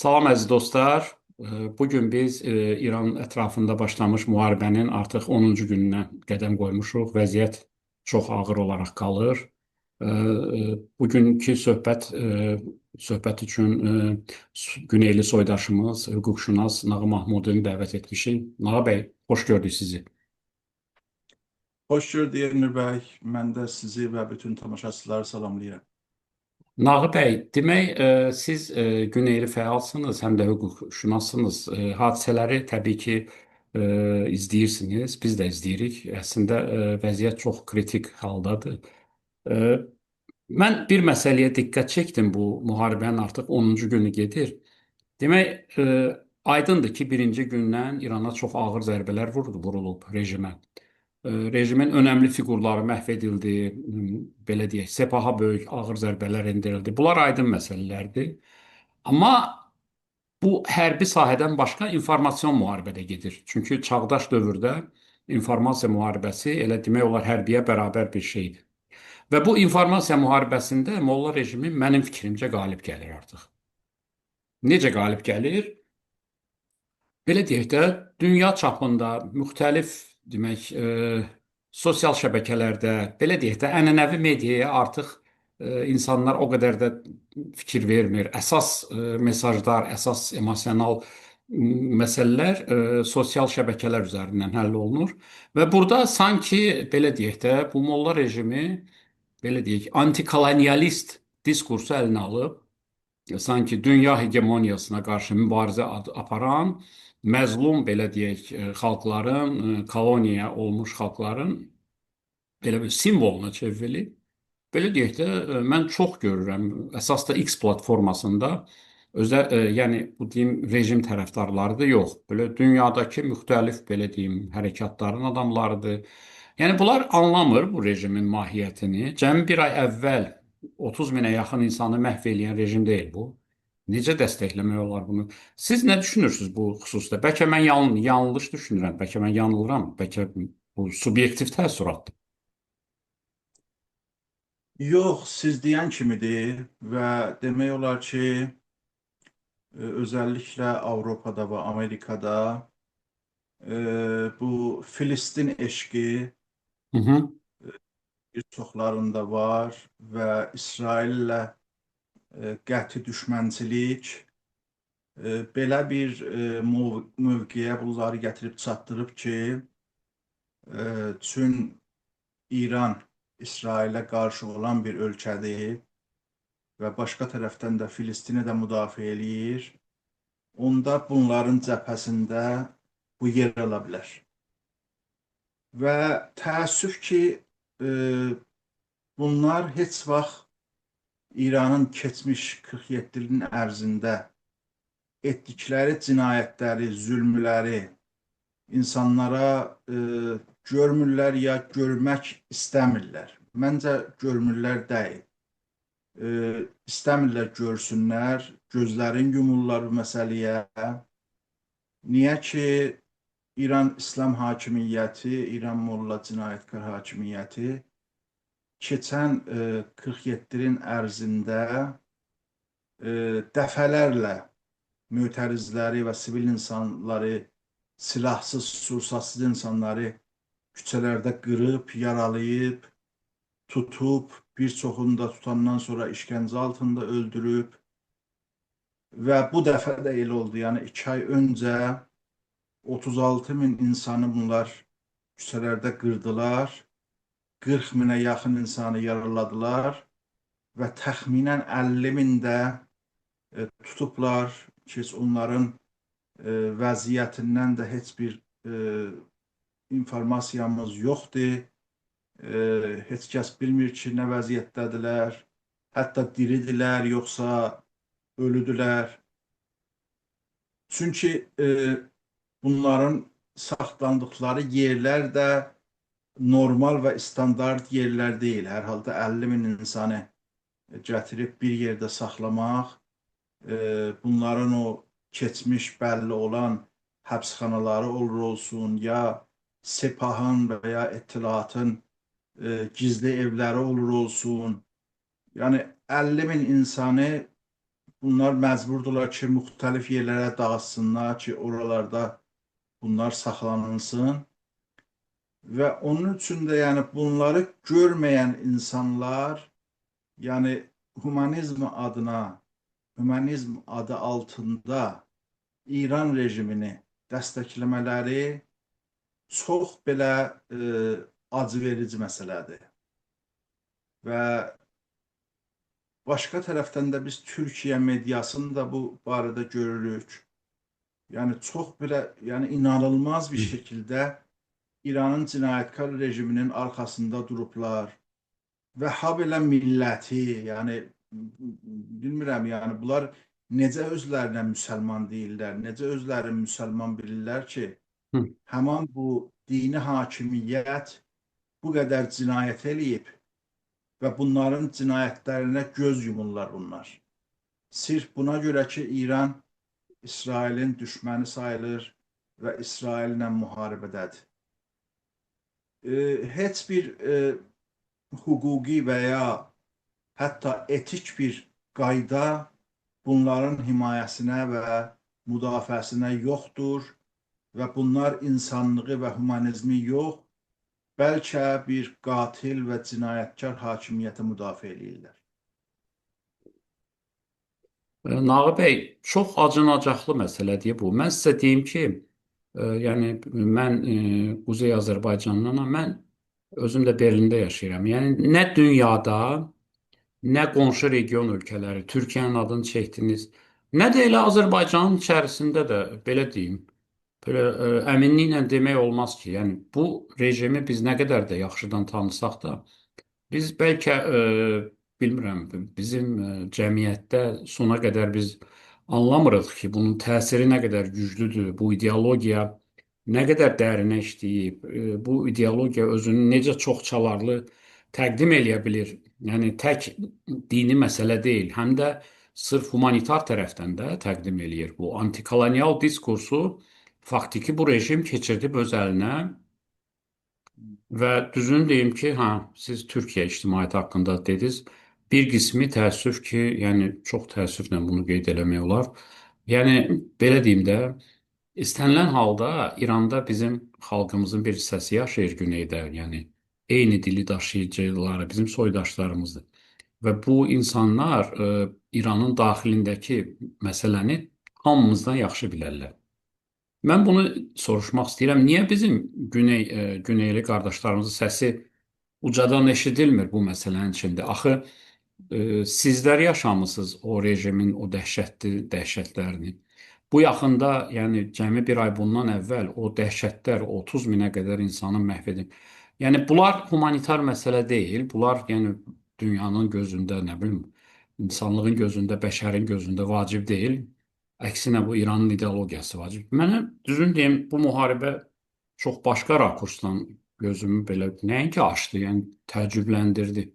Salam əziz dostlar. Bugün biz İran ətrafında başlamış müharibənin artıq 10-cu gününə qədəm qoymuşuq. Vəziyyət çox ağır olaraq qalır. Bugünkü söhbət üçün Güneyli soydaşımız, hüquqşünas Nağı Mahmudunu dəvət etmişik. Nağı bəy, xoş gördük sizi. Hoş gördük Elmir bəy. Mən də sizi və bütün tamaşaçıları salamlayıram. Nağı bəy, demək siz Güneyli fəalsınız, həm də hüquqşünassınız. Hadisələri təbii ki izləyirsiniz, biz də izləyirik. Əslində vəziyyət çox kritik haldadır. E, Mən bir məsələyə diqqət çəkdim, bu müharibənin artıq 10-cu günü gedir. Demək, aydındır ki, birinci gündən İrana çox ağır zərbələr vurulub rejimə. Rejimin önəmli fiqurları məhv edildi, belə deyək, Sepaha böyük ağır zərbələr endirildi. Bunlar aydın məsələlərdir. Amma bu hərbi sahədən başqa informasion müharibə də gedir. Çünki çağdaş dövrdə informasiya müharibəsi elə demək olar hərbiyə bərabər bir şeydir. Və bu informasiya müharibəsində Molla rejimi mənim fikrimcə qalib gəlir artıq. Necə qalib gəlir? Belə deyək də, dünya çapında müxtəlif demək, sosial şəbəkələrdə, belə deyək də, ənənəvi mediaya artıq insanlar o qədər də fikir vermir. Əsas mesajlar, əsas emosional məsələlər sosial şəbəkələr üzərindən həll olunur. Və burada sanki belə deyək də, bu Molla rejimi belə deyək, antikolonialist diskursu əlinə alıb, sanki dünya hegemoniyasına qarşı mübarizə aparan məzlum belə deyək, xalqların, koloniya olmuş xalqların belə bir simvoluna çevrilib. Belə deyək də, mən çox görürəm, əsas da X platformasında özə, yəni bu deyim rejim tərəfdarlarıdır, yox. Belə dünyadakı müxtəlif belə deyim hərəkatların adamlarıdır. Yəni bunlar anlamır bu rejimin mahiyyətini. Cəmi bir ay əvvəl 30 minə yaxın insanı məhv eləyən rejim deyil bu. Necə dəstəkləmək olar bunu? Siz nə düşünürsünüz bu xüsusda? Bəlkə mən yanlış düşünürəm, bəlkə mən yanılıram, bəlkə bu subyektiv təəssüratdır. Yox, siz deyən kimidir və demək olar ki, özellikle Avropada və Amerikada bu Filistin eşqi Hı hı. bir çoxlarında var və İsraillə qəti düşmənçilik belə bir mövqeyə bunları gətirib çatdırıb ki, çün İran İsrailə qarşı olan bir ölkədir və başqa tərəfdən də Filistini də müdafiə eləyir. Onda bunların cəbhəsində bu yer ala bilər. Və təəssüf ki, bunlar heç vaxt İranın keçmiş 47 ilin ərzində etdikləri cinayətləri, zülmləri insanlara görmürlər ya görmək istəmirlər. Məncə görmürlər deyil. İstəmirlər görsünlər, gözlərini yumurlar bu məsələyə. Niyə ki, İran İslam hakimiyyəti, İran Molla cinayətkar hakimiyyəti keçən 47 ilin ərzində dəfələrlə mötərizləri və sivil insanları, silahsız, sursatsız insanları küçələrdə qırıb, yaralayıb, tutub, bir çoxunu da tutandan sonra işgəncə altında öldürüb və bu dəfə də elə oldu. Yəni 2 ay öncə 36 min insanı bunlar küçələrdə qırdılar. 40 minə yaxın insanı yaraladılar və təxminən 50 min də tutublar ki, heç onların vəziyyətindən də heç bir informasiyamız yoxdur. Heç kəs bilmir ki, nə vəziyyətdədirlər. Hətta diridirlər, yoxsa ölüdülər. Çünki bunların saxlandıqları yerlər də normal və standart yerlər deyil. Hər halda 50 min insanı gətirib bir yerdə saxlamaq, bunların o keçmiş bəlli olan həbsxanaları olur olsun, ya Sepahın və ya İttilaatın gizli evləri olur olsun. Yəni 50 min insanı Bunlar məcburdurlar ki, müxtəlif yerlərə dağıtsınlar ki, oralarda bunlar saxlanılsın. Və onun üçün də yəni bunları görməyən insanlar, yəni humanizm adına, humanizm adı altında İran rejimini dəstəkləmələri çox belə acıverici məsələdir. Və başqa tərəfdən də biz Türkiyə mediasını da bu barədə görürük. Yəni çox belə, yəni inanılmaz bir şəkildə İranın cinayətkar rejiminin arxasında durublar və ha belə milləti, yəni bilmirəm, yəni bunlar necə özlərinə müsəlman deyirlər, necə özlərini müsəlman bilirlər ki, həmin bu dini hakimiyyət bu qədər cinayət eləyib və bunların cinayətlərinə göz yumurlar bunlar. Sırf buna görə ki, İran İsrailin düşməni sayılır və İsraillə müharibədədir. Heç bir hüquqi və ya hətta etik bir qayda bunların himayəsinə və müdafiəsinə yoxdur və bunlar insanlığı və humanizmi yox, bəlkə bir qatil və cinayətkar hakimiyyəti müdafiə eləyirlər. Nağı bəy, çox acınacaqlı məsələdir bu. Mən sizə deyim ki, yəni mən Quzey Azərbaycandanam, mən özüm də Berlində yaşayıram. Yəni nə dünyada, nə qonşu region ölkələri, Türkiyənin adını çəkdiniz, nə də elə Azərbaycanın içərisində də belə deyim, belə əminliklə demək olmaz ki, yəni bu rejimi biz nə qədər də yaxşıdan tanısaq da, biz bəlkə bilmirəm, bizim cəmiyyətdə sona qədər biz anlamırıq ki, bunun təsiri nə qədər güclüdür, bu ideologiya nə qədər dərinə işləyib, bu ideologiya özünü necə çoxçalarlı təqdim eləyə bilir. Yəni tək dini məsələ deyil, həm də sırf humanitar tərəfdən də təqdim eləyir. Bu antikolonial diskursu faktiki bu rejim keçirdib öz əlinə. Və düzünü deyim ki, hə, siz Türkiyə ictimaiyyəti haqqında dediniz. Bir qismi təəssüf ki, yəni çox təəssüflə bunu qeyd eləmək olar. Yəni belə deyim də, istənilən halda İranda bizim xalqımızın bir hissəsi yaşayır güneydə. Yəni eyni dili daşıyıcıları bizim soydaşlarımızdır. Və bu insanlar İranın daxilindəki məsələni hamımızdan yaxşı bilərlər. Mən bunu soruşmaq istəyirəm. Niyə bizim güneyli qardaşlarımızın səsi ucadan eşidilmir bu məsələnin içində? Axı sizlər yaşamısınız o rejimin o dəhşətli dəhşətlərini. Bu yaxında, yəni cəmi bir ay bundan əvvəl o dəhşətlər 30 minə qədər insanın məhv edildi. Yəni bunlar humanitar məsələ deyil. Bunlar yəni dünyanın gözündə, nə bilim, insanlığın gözündə, bəşərin gözündə vacib deyil. Əksinə bu İranın ideologiyası vacib. Mənə düzünü deyim, bu müharibə çox başqa rakursdan gözümü belə nəinki açdı, yəni təəccübləndirdi.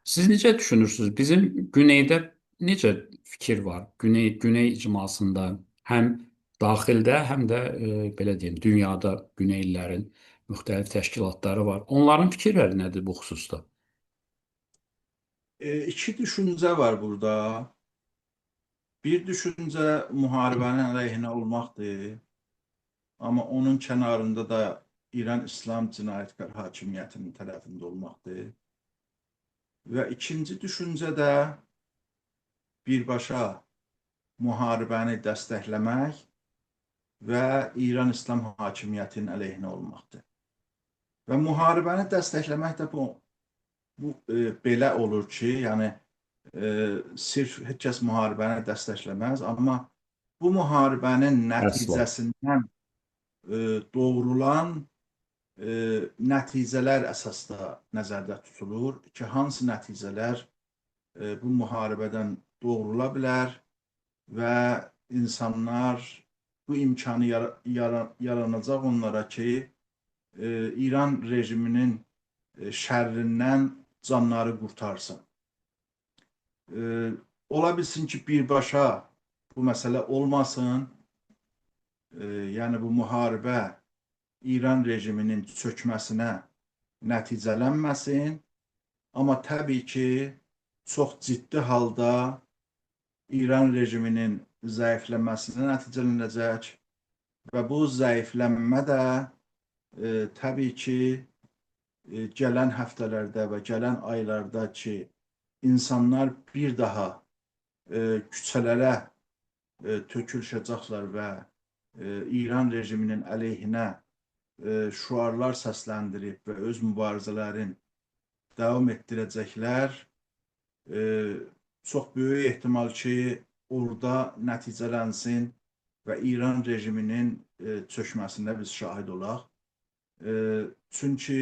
Siz necə düşünürsünüz? Bizim güneydə necə fikir var? Güney icmasında həm daxildə, həm də belə deyim, dünyada güneylilərin müxtəlif təşkilatları var. Onların fikirləri nədir bu xüsusda? İki düşüncə var burada. Bir düşüncə müharibənin əleyhinə olmaqdır. Amma onun kənarında da İran İslam cinayətkar hakimiyyətinin tərəfində olmaqdır. Və ikinci düşüncə də birbaşa müharibəni dəstəkləmək və İran İslam hakimiyyətinin əleyhinə olmaqdır. Və müharibəni dəstəkləmək də bu belə olur ki, yəni sırf heç kəs müharibəni dəstəkləməz, amma bu müharibənin nəticəsindən doğrulan nəticələr əsasda nəzərdə tutulur ki, hansı nəticələr bu müharibədən doğrula bilər və insanlar bu imkanı yaranacaq onlara ki, İran rejiminin şərrindən canları qurtarsın. Ola bilsin ki, birbaşa bu məsələ olmasın. Yəni bu müharibə İran rejiminin çökməsinə nəticələnməsin. Amma təbii ki, çox ciddi halda İran rejiminin zəifləməsinə nəticələnəcək və bu zəiflənmə də təbii ki, gələn həftələrdə və gələn aylarda ki, insanlar bir daha küçələrə tökülüşəcəklər və İran rejiminin əleyhinə şüarlar səsləndirib və öz mübarizələrini davam etdirəcəklər. E, Çox böyük ehtimal ki, orada nəticələnsin və İran rejiminin çökməsində biz şahid olaq. Çünki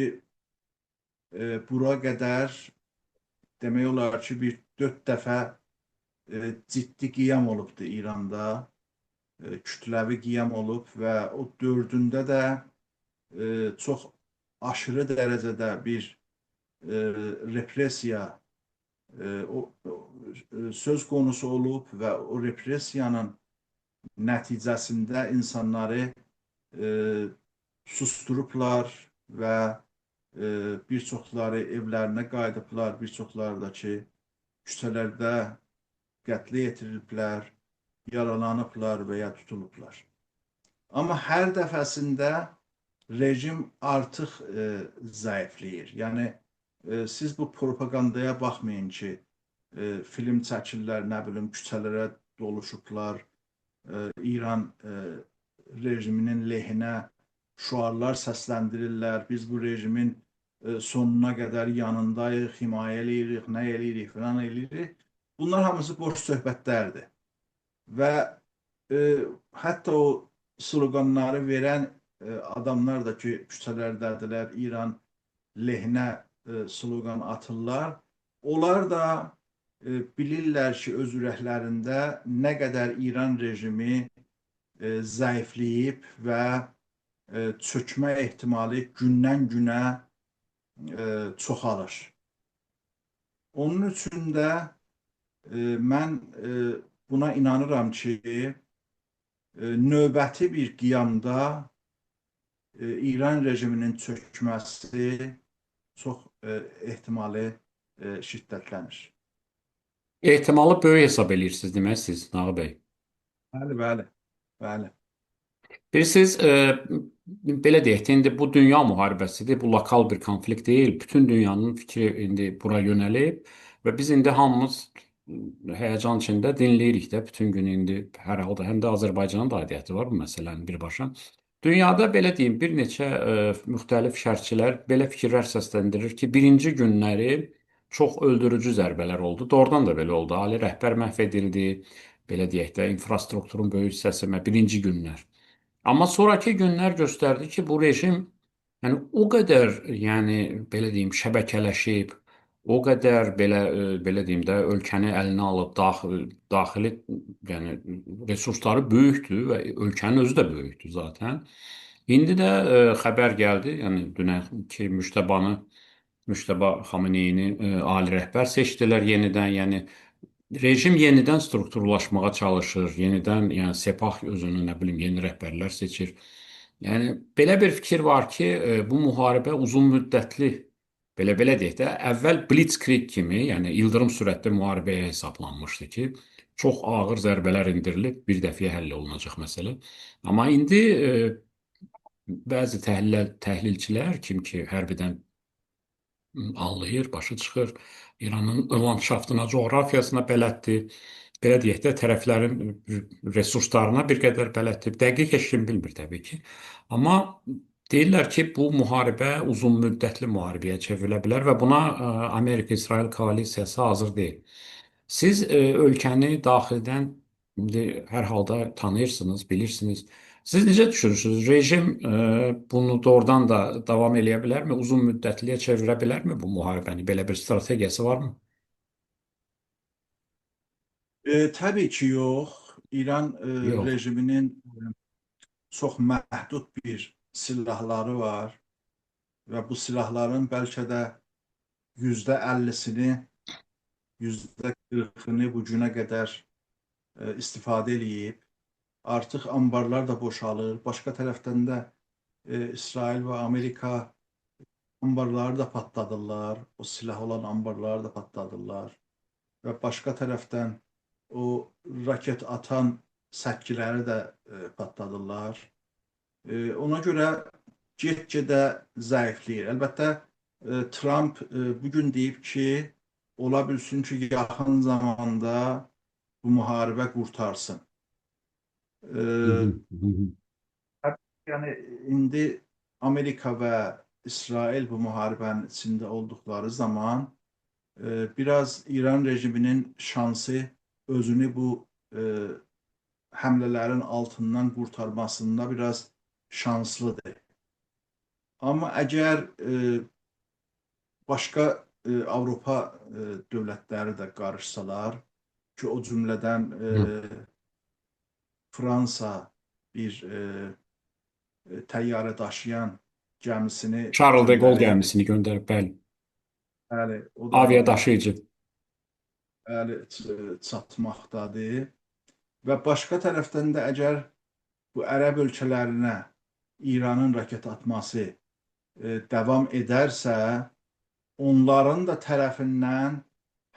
bura qədər demək olar ki, bir 4 dəfə ciddi qiyam olubdur İranda. Kütləvi qiyam olub və o dördündə də çox aşırı dərəcədə bir repressiya söz konusu olub və o repressiyanın nəticəsində insanları susturublar və bir çoxları evlərinə qayıdıblar, bir çoxları da ki, küçələrdə qətlə yetiriliblər, yaralanıblar və ya tutulublar. Amma hər dəfəsində rejim artıq zəifləyir. Yəni siz bu propagandaya baxmayın ki, film çəkirlər, nə bilim küçələrə doluşublar, İran rejiminin lehinə şüarlar səsləndirirlər. Biz bu rejimin sonuna qədər yanındayıq, himayə eləyirik, nə eləyirik, filan eləyirik. Bunlar hamısı boş söhbətlərdir. Və hətta o sloqanları verən adamlar da ki, küçələrdədirlər, İran lehinə sloqan atırlar. Onlar da bilirlər ki, öz ürəklərində nə qədər İran rejimi zəifləyib və çökmə ehtimalı gündən günə çoxalır. Onun üçün də mən buna inanıram ki, növbəti bir qiyamda İran rejiminin çökməsi çox ehtimalı şiddətlənir. Ehtimalı böyük hesab eləyirsiniz demək siz, Nağı bəy. Bəli, bəli, bəli. Bilirsiniz, belə deyək də, indi bu dünya müharibəsidir, bu lokal bir konflikt deyil. Bütün dünyanın fikri indi bura yönəlib və biz indi hamımız həyəcan içində dinləyirik də bütün gün indi hər halda həm də Azərbaycanın da aidiyyəti var bu məsələnin birbaşa. Dünyada belə deyim, bir neçə müxtəlif şərhçilər belə fikirlər səsləndirir ki, birinci günləri çox öldürücü zərbələr oldu. Doğrudan da belə oldu. Ali rəhbər məhv edildi. Belə deyək də, infrastrukturun böyük hissəsi birinci günlər. Amma sonraki günlər göstərdi ki, bu rejim yəni o qədər, yəni belə deyim, şəbəkələşib, o qədər belə belə deyim də ölkəni əlinə alıb daxili yəni resursları böyükdür və ölkənin özü də böyükdür zaten. İndi də xəbər gəldi, yəni dünən ki Müçtəba Xameneyini ali rəhbər seçdilər yenidən, yəni rejim yenidən strukturlaşmağa çalışır, yenidən yəni Sepah özünü nə bilim yeni rəhbərlər seçir. Yəni belə bir fikir var ki, bu müharibə uzun müddətli belə deyək də, əvvəl Blitzkrieg kimi, yəni ildırım sürətli müharibəyə hesablanmışdı ki, çox ağır zərbələr endirilib bir dəfəyə həll olunacaq məsələ. Amma indi bəzi təhlilçilər kim ki hərbidən anlayır, başa çıxır. İranın landşaftına, coğrafiyasına bələddir. Belə deyək də, tərəflərin resurslarına bir qədər bələddir. Dəqiq heç kim bilmir təbii ki. Amma deyirlər ki, bu müharibə uzun müddətli müharibəyə çevrilə bilər və buna Amerika-İsrail koalisiyası hazır deyil. Siz ölkəni daxildən indi hər halda tanıyırsınız, bilirsiniz. Siz necə düşünürsünüz? Rejim bunu doğrudan da davam eləyə bilərmi? Uzun müddətliyə çevirə bilərmi bu müharibəni? Belə bir strategiyası varmı? Təbii ki, yox. İran Yox. rejiminin çox məhdud bir silahları var və bu silahların bəlkə də %50-sini, %40-ını bu günə qədər istifadə eləyib. Artıq anbarlar da boşalır. Başqa tərəfdən də İsrail və Amerika anbarları da patladırlar. O silah olan anbarları da patladırlar. Və başqa tərəfdən O raket atan səkkiləri də partladırlar. Ona görə get-gedə zəifləyir. Əlbəttə, Trump bu gün deyib ki, ola bilsin ki, yaxın zamanda bu müharibə qurtarsın. Hı hı, hı hı. Yəni indi Amerika və İsrail bu müharibənin içində olduqları zaman biraz İran rejiminin şansı özünü bu həmlələrin altından qurtarmasında biraz şanslıdır. Amma əgər başqa Avropa dövlətləri də qarışsalar ki, o cümlədən Fransa bir təyyarə daşıyan gəmisini Charles de Gaulle göndərib. gəmisini göndərib, bəli. Bəli, o da Avia indi daşıyıcı. bəli çatmaqdadır. Və başqa tərəfdən də əgər bu ərəb ölkələrinə İranın raket atması davam edərsə, onların da tərəfindən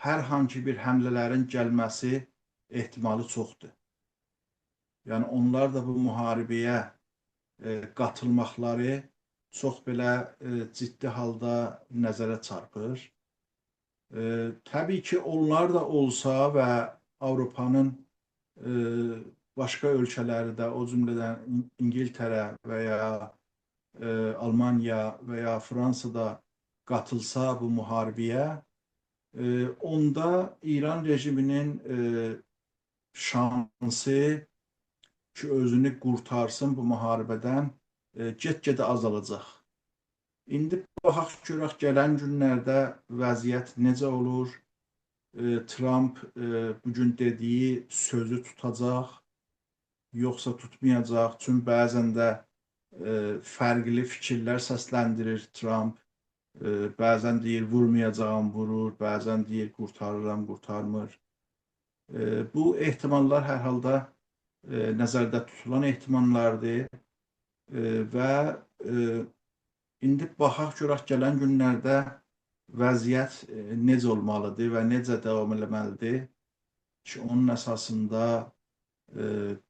hər hansı bir həmlələrin gəlməsi ehtimalı çoxdur. Yəni onlar da bu müharibəyə qatılmaqları çox belə ciddi halda nəzərə çarpır. Təbii ki, onlar da olsa və Avropanın e, başqa ölkələri də, o cümlədən İngiltərə və ya Almaniya və ya Fransa da qatılsa bu müharibəyə, onda İran rejiminin şansı ki, özünü qurtarsın bu müharibədən get-gedə azalacaq. İndi baxaq görək gələn günlərdə vəziyyət necə olur? Trump bu gün dediyi sözü tutacaq, yoxsa tutmayacaq? Çünki bəzən də fərqli fikirlər səsləndirir Trump. Bəzən deyir vurmayacağam, vurur, bəzən deyir qurtarıram, qurtarmır. Bu ehtimallar hər halda nəzərdə tutulan ehtimallardır. Və indi baxaq görək gələn günlərdə vəziyyət necə olmalıdır və necə davam eləməlidir ki, onun əsasında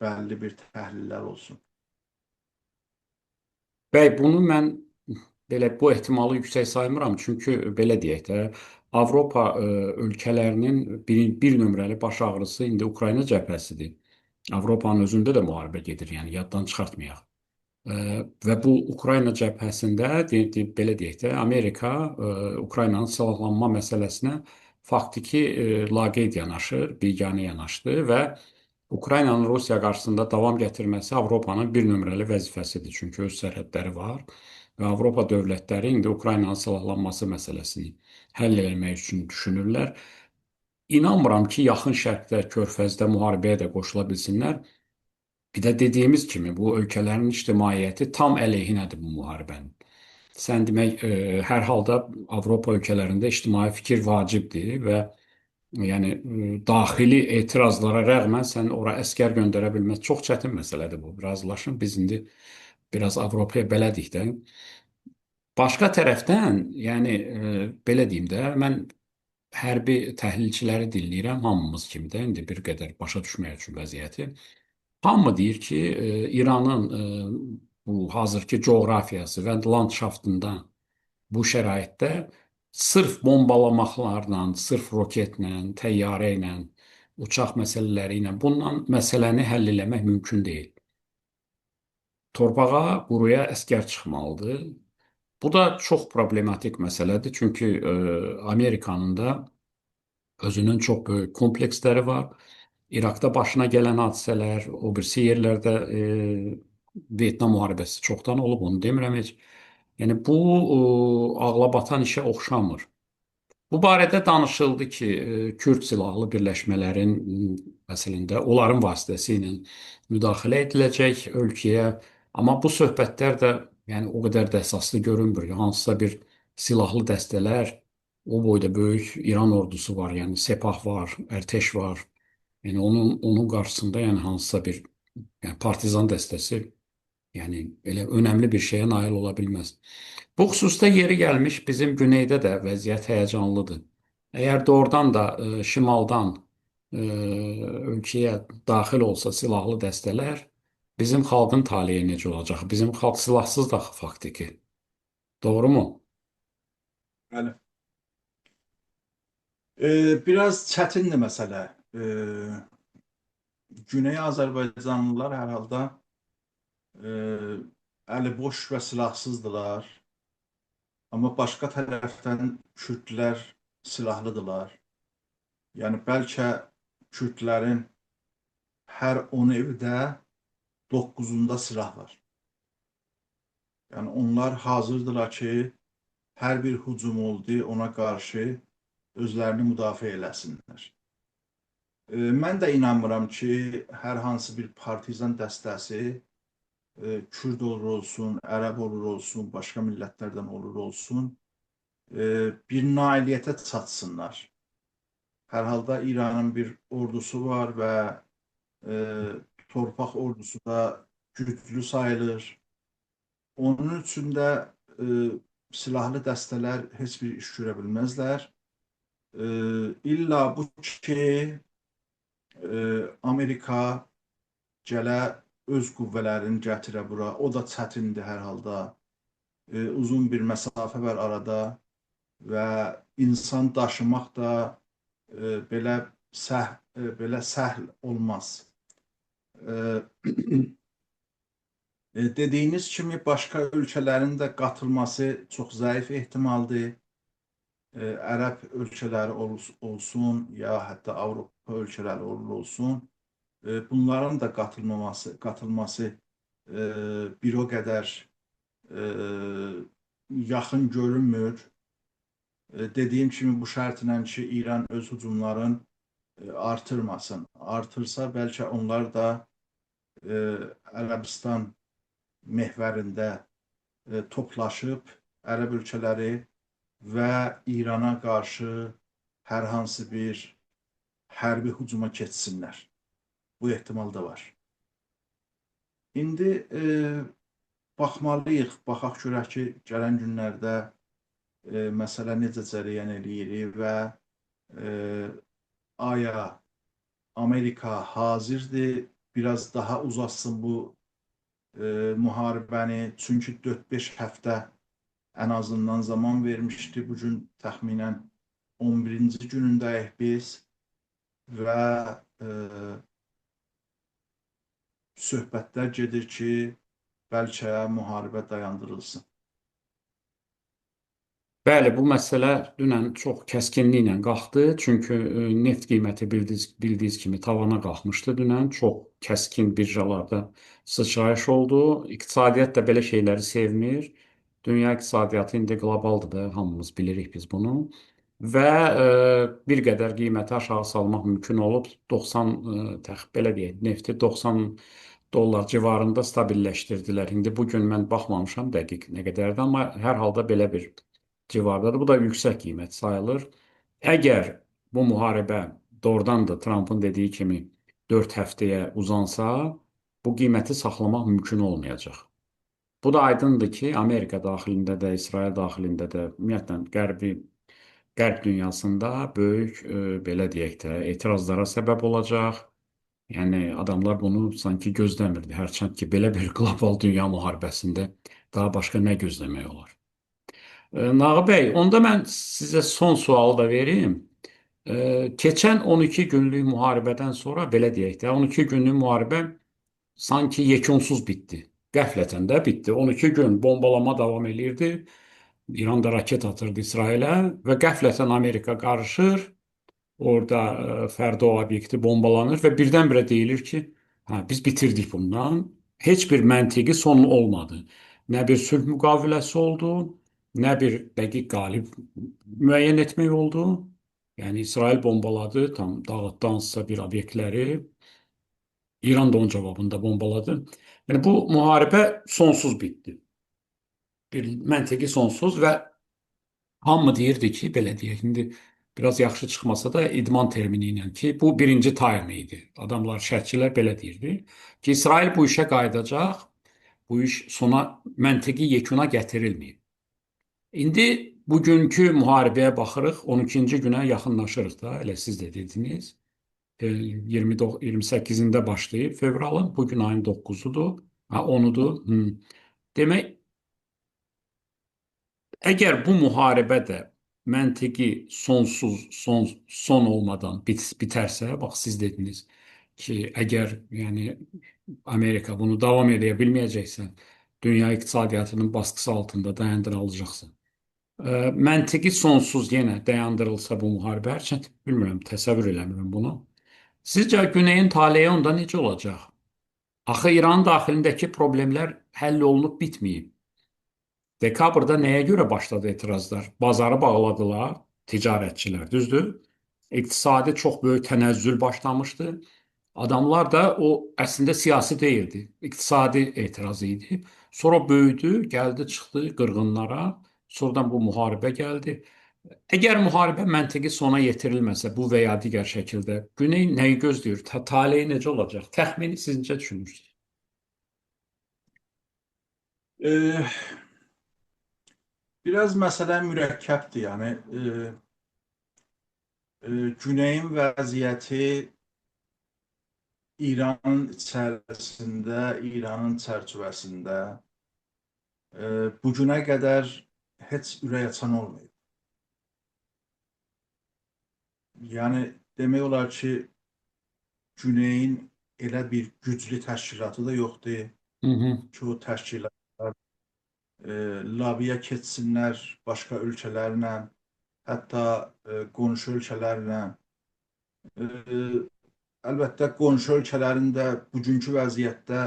bəlli bir təhlillər olsun. Bəy, bunu mən belə bu ehtimalı yüksək saymıram. Çünki belə deyək də, Avropa ölkələrinin bir nömrəli baş ağrısı indi Ukrayna cəbhəsidir. Avropanın özündə də müharibə gedir, yəni yaddan çıxartmayaq. Və bu Ukrayna cəbhəsində belə deyək də, Amerika Ukraynanın silahlanma məsələsinə faktiki laqeyd yanaşır, biganə yanaşdı və Ukraynanın Rusiya qarşısında davam gətirməsi Avropanın bir nömrəli vəzifəsidir. Çünki öz sərhədləri var və Avropa dövlətləri indi Ukraynanın silahlanması məsələsini həll etmək üçün düşünürlər. İnanmıram ki, yaxın şərqdə, Körfəzdə müharibəyə də qoşula bilsinlər. Bir də dediyimiz kimi bu ölkələrin ictimaiyyəti tam əleyhinədir bu müharibənin. Sən demək, hər halda Avropa ölkələrində ictimai fikir vacibdir və yəni daxili etirazlara rəğmən sən ora əskər göndərə bilməz. Çox çətin məsələdir bu. Razılaşın. Biz indi biraz Avropaya bələdik də. Başqa tərəfdən, yəni belə deyim də, mən hərbi təhlilçiləri dinləyirəm, hamımız kimi də indi bir qədər başa düşmək üçün vəziyyəti. Hamı deyir ki, İranın bu hazırki coğrafiyası və landşaftında bu şəraitdə sırf bombalamaqlarla, sırf roketlə, təyyarə ilə, uçaq məsələləri ilə bununla məsələni həll eləmək mümkün deyil. Torpağa, quruya əskər çıxmalıdır. Bu da çox problematik məsələdir. Çünki Amerikanın da özünün çox böyük kompleksləri var. İraqda başına gələn hadisələr, o birisi yerlərdə Vyetnam müharibəsi çoxdan olub, onu demirəm heç. Yəni bu ağla batan işə oxşamır. Bu barədə danışıldı ki, Kürd silahlı birləşmələrin məsələn də onların vasitəsilə müdaxilə ediləcək ölkəyə. Amma bu söhbətlər də yəni o qədər də əsaslı görünmür. Hansısa bir silahlı dəstələr o boyda böyük İran ordusu var, yəni Sepah var, Ərteş var. Yəni onun qarşısında yəni hansısa bir yəni partizan dəstəsi yəni elə önəmli bir şeyə nail ola bilməz. Bu xüsusda yeri gəlmiş bizim güneydə də vəziyyət həyəcanlıdır. Əgər doğrudan da şimaldan ölkəyə daxil olsa silahlı dəstələr, bizim xalqın taleyi necə olacaq? Bizim xalq silahsız da faktiki. Doğru mu? Bəli. Biraz çətindir məsələ. Güney Azərbaycanlılar hər halda e, əli boş və silahsızdılar. Amma başqa tərəfdən Kürdlər silahlıdılar. Yəni bəlkə Kürdlərin hər 10 evdə 9-unda silah var. Yəni onlar hazırdılar ki, hər bir hücum oldu ona qarşı özlərini müdafiə eləsinlər. Mən də inanmıram ki, hər hansı bir partizan dəstəsi Kürd olur olsun, Ərəb olur olsun, başqa millətlərdən olur olsun, bir nailiyyətə çatsınlar. Hər halda İranın bir ordusu var və e, torpaq ordusu da güclü sayılır. Onun üçün də e, silahlı dəstələr heç bir iş görə bilməzlər. İlla bu ki, Amerika gələ öz qüvvələrini gətirə bura. O da çətindir hər halda. Uzun bir məsafə var arada və insan daşımaq da belə belə səhl olmaz. E, Dediyiniz kimi başqa ölkələrin də qatılması çox zəif ehtimaldır. Ərəb ölkələri olsun ya hətta Avropa ölkələri olur olsun. Bunların da qatılması bir o qədər yaxın görünmür. Dediyim kimi bu şərtlə ki, İran öz hücumlarını artırmasın. Artırsa bəlkə onlar da Ərəbistan mehvərində toplaşıb ərəb ölkələri və İrana qarşı hər hansı bir hərbi hücuma keçsinlər. Bu ehtimal da var. İndi baxmalıyıq, baxaq görək ki, gələn günlərdə məsələ necə cərəyan eləyir və e, aya Amerika hazırdır biraz daha uzatsın bu müharibəni. Çünki 4-5 həftə ən azından zaman vermişdi. Bu gün təxminən 11-ci günündəyik biz və söhbətlər gedir ki, bəlkə müharibə dayandırılsın. Bəli, bu məsələ dünən çox kəskinliklə qalxdı. Çünki neft qiyməti bildiyiniz kimi tavana qalxmışdı dünən. Çox kəskin birjalarda sıçrayış oldu. İqtisadiyyat da belə şeyləri sevmir. Dünya iqtisadiyyatı indi qlobaldır da, hamımız bilirik biz bunu. Və bir qədər qiyməti aşağı salmaq mümkün olub. 90 belə deyək, nefti 90 dollar civarında stabilləşdirdilər. İndi bu gün mən baxmamışam dəqiq nə qədərdir, amma hər halda belə bir civardadır. Bu da yüksək qiymət sayılır. Əgər bu müharibə doğrudan da Trumpın dediyi kimi 4 həftəyə uzansa, bu qiyməti saxlamaq mümkün olmayacaq. Bu da aydındır ki, Amerika daxilində də, İsrail daxilində də, ümumiyyətlə Qərb dünyasında böyük belə deyək də etirazlara səbəb olacaq. Yəni adamlar bunu sanki gözləmirdi. Hərçənd ki, belə bir qlobal dünya müharibəsində daha başqa nə gözləmək olar? Nağı bəy, onda mən sizə son sualı da verim. Keçən 12 günlük müharibədən sonra belə deyək də, 12 günlük müharibə sanki yekunsuz bitdi. Qəflətən də bitdi. 12 gün bombalama davam eləyirdi. İran da raket atırdı İsrailə və qəflətən Amerika qarışır. Orada Fərdo obyekti bombalanır və birdən-birə deyilir ki, hə, biz bitirdik bundan. Heç bir məntiqi sonu olmadı. Nə bir sülh müqaviləsi oldu, nə bir dəqiq qalib müəyyən etmək oldu. Yəni İsrail bombaladı, tam dağıtdı hansısa bir obyektləri. İran da onun cavabında bombaladı. Yəni bu müharibə sonsuz bitdi. Bir məntiqi sonsuz və hamı deyirdi ki, belə deyək, indi biraz yaxşı çıxmasa da idman termini ilə ki, bu birinci taym idi. Adamlar, şərhçilər belə deyirdi ki, İsrail bu işə qayıdacaq, bu iş sona məntiqi yekuna gətirilməyib. İndi bugünkü müharibəyə baxırıq, 12-ci günə yaxınlaşırıq da, elə siz də dediniz. 29, 28-də başlayıb fevralın, bugün ayın 9-udur. Ha, 10-udur. Demək, əgər bu müharibə də məntiqi sonsuz, son olmadan bitərsə, bax siz dediniz ki, əgər yəni Amerika bunu davam edə bilməyəcəksə, dünya iqtisadiyyatının baskısı altında dayandırılacaqsa, məntiqi sonsuz yenə dayandırılsa bu müharibə, hərçənd bilmirəm, təsəvvür eləmirəm bunu. Sizcə Günəyin taleyi onda necə olacaq? Axı İran daxilindəki problemlər həll olunub bitməyib. Dekabrda nəyə görə başladı etirazlar? Bazarı bağladılar ticarətçilər, düzdür? İqtisadi çox böyük tənəzzül başlamışdı. Adamlar da o əslində siyasi deyildi, iqtisadi etiraz idi. Sonra böyüdü, gəldi, çıxdı qırğınlara. Sonradan bu müharibə gəldi. Əgər müharibə məntiqi sona yetirilməsə bu və ya digər şəkildə Güney nəyi gözləyir? Taleyi necə olacaq? Təxmini siz necə düşünürsünüz? E, Biraz məsələ mürəkkəbdir. Yəni Güneyin vəziyyəti İranın içərisində, İranın çərçivəsində bu günə qədər heç ürək açan olmayıb. Yəni demək olar ki, Güneyin elə bir güclü təşkilatı da yoxdur Hı hı. ki, o təşkilatlar lobiyə keçsinlər başqa ölkələrlə, hətta qonşu ölkələrlə. E, Əlbəttə, qonşu ölkələrin də bugünkü vəziyyətdə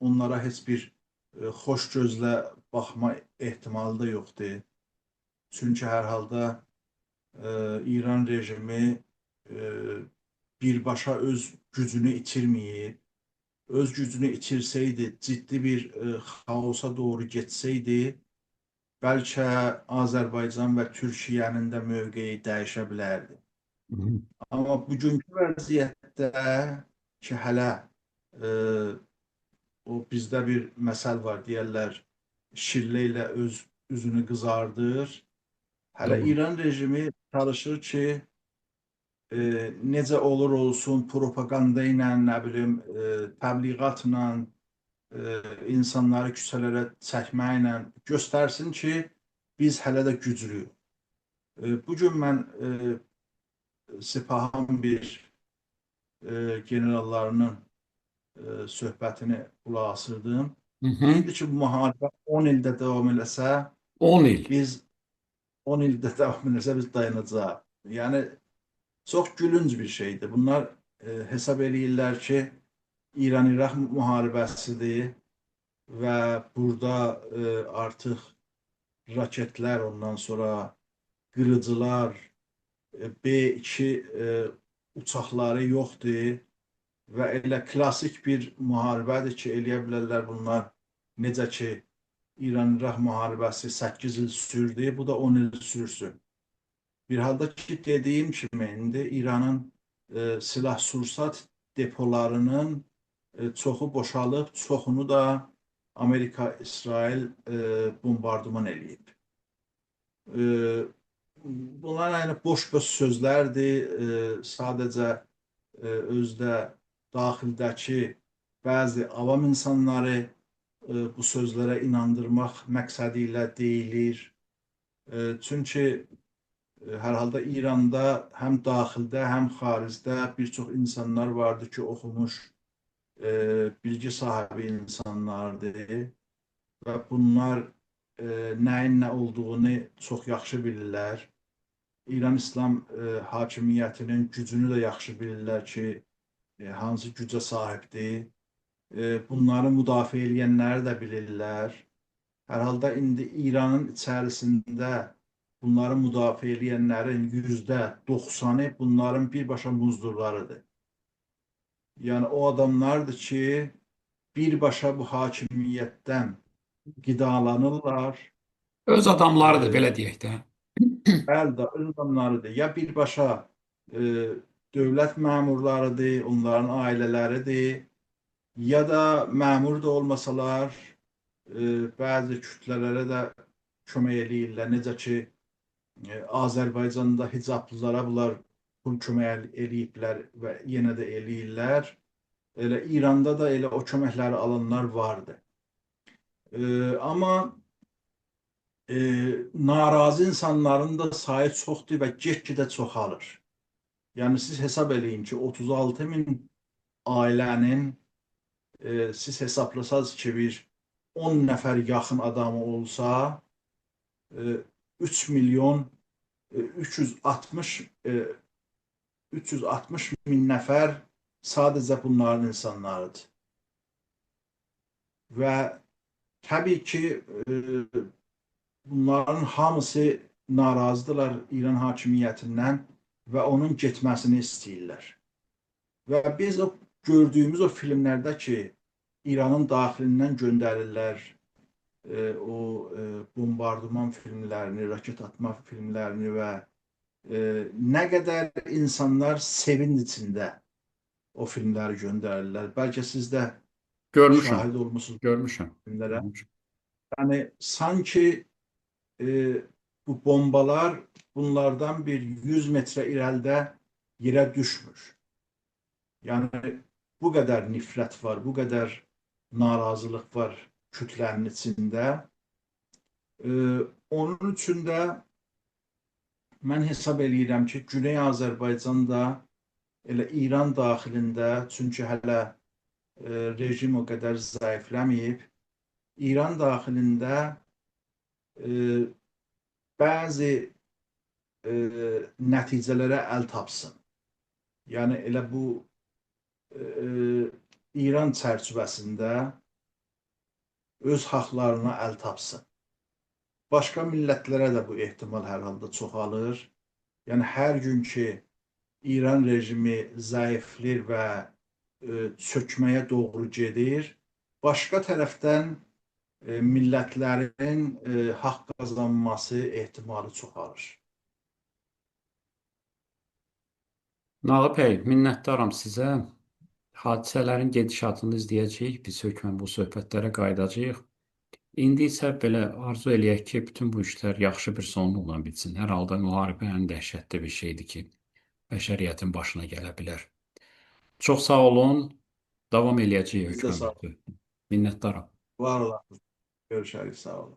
onlara heç bir xoş gözlə baxma ehtimalı da yoxdur. Çünki hər halda İran rejimi birbaşa öz gücünü itirməyib. Öz gücünü itirsəydi, ciddi bir xaosa doğru getsəydi, bəlkə Azərbaycan və Türkiyənin də mövqeyi dəyişə bilərdi. Hı hı. Amma bugünkü vəziyyətdə ki, hələ e, o bizdə bir məsəl var, deyərlər, şillə ilə öz üzünü qızardır. Hələ Doğru. İran rejimi çalışır ki, necə olur olsun propaganda ilə, nə bilim, təbliğatla, insanları küçələrə çəkməklə göstərsin ki, biz hələ də güclüyük. Bu gün mən Sipahın bir generallarının söhbətini qulaq asırdım. Hı hı. Deyirdi ki, bu müharibə 10 ildə davam eləsə, 10 il. biz 10 ildə davam eləsə biz dayanacağıq. Yəni çox gülünc bir şeydir. Bunlar hesab eləyirlər ki, İran-İraq müharibəsidir və burada artıq raketlər, ondan sonra qırıcılar, B-2 uçaqları yoxdur və elə klassik bir müharibədir ki, eləyə bilərlər bunlar necə ki İran-İraq müharibəsi 8 il sürdü, bu da 10 il sürsün. Bir halda ki, dediyim kimi indi İranın silah-sursat depolarının çoxu boşalıb, çoxunu da Amerika, İsrail bombardıman eləyib. E, Bunlar yəni boş-boş sözlərdir. Sadəcə özdə daxildəki bəzi avam insanları bu sözlərə inandırmaq məqsədi ilə deyilir. Çünki hər halda İranda həm daxildə, həm xaricdə bir çox insanlar vardı ki, oxumuş, bilgi sahibi insanlardır və bunlar nəyin nə olduğunu çox yaxşı bilirlər. İran İslam hakimiyyətinin gücünü də yaxşı bilirlər ki, hansı gücə sahibdir. Bunları müdafiə eləyənləri də bilirlər. Hər halda indi İranın içərisində bunları müdafiə eləyənlərin %90-ı bunların birbaşa muzdurlarıdır. Yəni o adamlardır ki, birbaşa bu hakimiyyətdən qidalanırlar. Öz adamlarıdır, belə deyək də. Bəli də öz adamlarıdır. Ya birbaşa dövlət məmurlarıdır, onların ailələridir, ya da məmur da olmasalar, bəzi kütlələrə də kömək eləyirlər. Necə ki, Azərbaycanda hicablılara bunlar pul kömək eləyiblər və yenə də eləyirlər. Elə İranda da elə o köməkləri alanlar vardı. Amma e, narazı insanların da sayı çoxdur və get-gedə çoxalır. Yəni siz hesab eləyin ki, 36 min ailənin siz hesablasanız ki, bir 10 nəfər yaxın adamı olsa, e, 3 milyon 360 360 min nəfər sadəcə bunların insanlarıdır. Və təbii ki, bunların hamısı narazıdırlar İran hakimiyyətindən və onun getməsini istəyirlər. Və biz o gördüyümüz o filmlərdə ki, İranın daxilindən göndərirlər o bombardıman filmlərini, raket atma filmlərini və nə qədər insanlar sevinç içində o filmləri göndərirlər. Bəlkə siz də Görmüşəm, şahid olmusunuz görmüşəm. filmlərə. Görmüşəm. Yəni sanki bu bombalar bunlardan bir 100 metrə irəlidə yerə düşmür. Yəni bu qədər nifrət var, bu qədər narazılıq var kütlənin içində. E, Onun üçün də mən hesab eləyirəm ki, Güney Azərbaycanda elə İran daxilində, çünki hələ rejim o qədər zəifləməyib, İran daxilində e, bəzi nəticələrə əl tapsın. Yəni elə bu e, İran çərçivəsində öz haqlarına əl tapsın. Başqa millətlərə də bu ehtimal hər halda çoxalır. Yəni hər gün ki İran rejimi zəiflir və çökməyə doğru gedir, başqa tərəfdən millətlərin haqq qazanması ehtimalı çoxalır. Nağı bəy, minnətdaram sizə. Hadisələrin gedişatını izləyəcəyik. Biz hökmən bu söhbətlərə qayıdacağıq. İndi isə belə arzu eləyək ki, bütün bu işlər yaxşı bir sonluqla bitsin. Hər halda müharibə ən dəhşətli bir şeydir ki, bəşəriyyətin başına gələ bilər. Çox sağ olun. Davam eləyəcəyik Biz də sağ hökmən. Minnətdaram. Var olun. Görüşərik, sağ olun.